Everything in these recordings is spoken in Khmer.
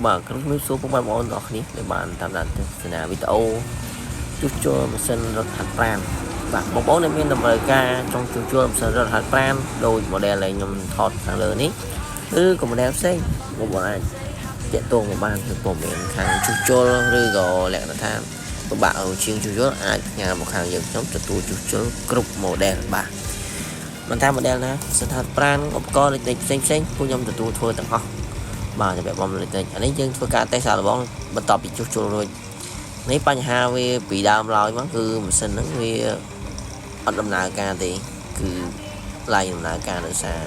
បាទក្រុមជំរាបសួរពុកម៉ែបងប្អូនទាំងអស់គ្នាដែលបានតាមដានទស្សនាវីដេអូជួសជុលម៉ាស៊ីនរត់ហាត់ប្រាណបាទបងប្អូនដែលមានតម្រូវការចង់ជួសជុលម៉ាស៊ីនរត់ហាត់ប្រាណដោយ model ដែលខ្ញុំថតខាងលើនេះឬក៏ model ផ្សេងបងប្អូនអាចទាក់ទងមកបានគឺព័ត៌មានខាងជួសជុលឬក៏លក្ខណៈថាពិបាកឲ្យជាងជួសជុលអាចផ្ញើមកខាងយើងខ្ញុំទទួលជួសជុលគ្រប់ model បាទមិនថា model ណាម៉ាស៊ីនហាត់ប្រាណឧបករណ៍លេខផ្សេងផ្សេងៗពួកខ្ញុំទទួលធ្វើទាំងអស់ បាទសម្រាប់បំលេចអានេះយើងធ្វើការតេស្តសាកល្បងបន្ទាប់ពីជួសជុលរួចនេះបញ្ហាវាពីដើមឡើយមកគឺម៉ាស៊ីនហ្នឹងវាអត់ដំណើរការទេគឺឡើងដំណើរការដោយសារ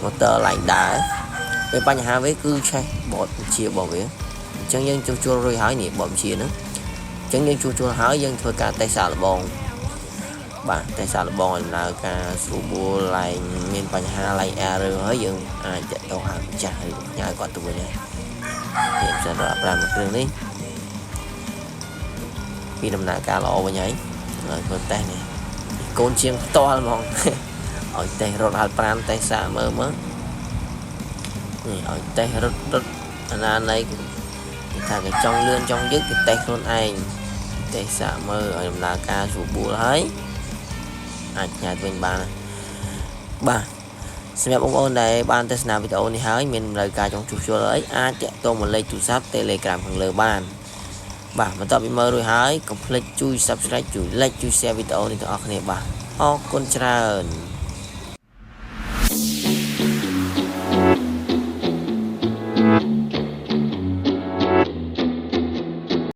motor ឡើងដើរពេលបញ្ហាវាគឺឆេះបតបញ្ជារបស់វាអញ្ចឹងយើងជួសជុលរួចហើយនេះបតបញ្ជាហ្នឹងអញ្ចឹងយើងជួសជុលហើយយើងធ្វើការតេស្តសាកល្បងបាទតេស្តសាកល្បងឲ្យដំណើរការស្រួលបួលឡើងមានបញ្ហាឡើង error ហើយយើងអាចទាក់ទងហៅម្ចាស់ឬផ្ញើគាត់ទៅវិញហើយនេះផ្សេងដល់5មួយគ្រឿងនេះពីដំណើរការល្អវិញហើយហើយធ្វើតេស្តនេះកូនជាងផ្ទាល់ហ្មង ឲ្យតេស្តរត់ហាត់ប្រាណតេស្តសាកមើលមើលនេះឲ្យតេស្តរត់រត់អាណាណីគេថាគេចង់លឿនចង់យឺតគេតេស្តខ្លួនឯងតេស្តសាកមើលឲ្យដំណើរការស្រួលបួលហើយអាចផ្ញើទៅវិញបានបាទសម្រាប់បងប្អូនដែលបានទស្សនាវីដេអូនេះហើយមានតម្រូវការចង់ជួសជុលអីអាចទាក់ទងមកលេខទូរស័ព្ទ Telegram ខាងលើបានបាទបន្ទាប់ពីមើលរួចហើយកុំភ្លេចជួយ Subscribe ជួយ Like ជួយ Share វីដេអូនេះទាំងអស់គ្នាបាទអរគុណច្រើន។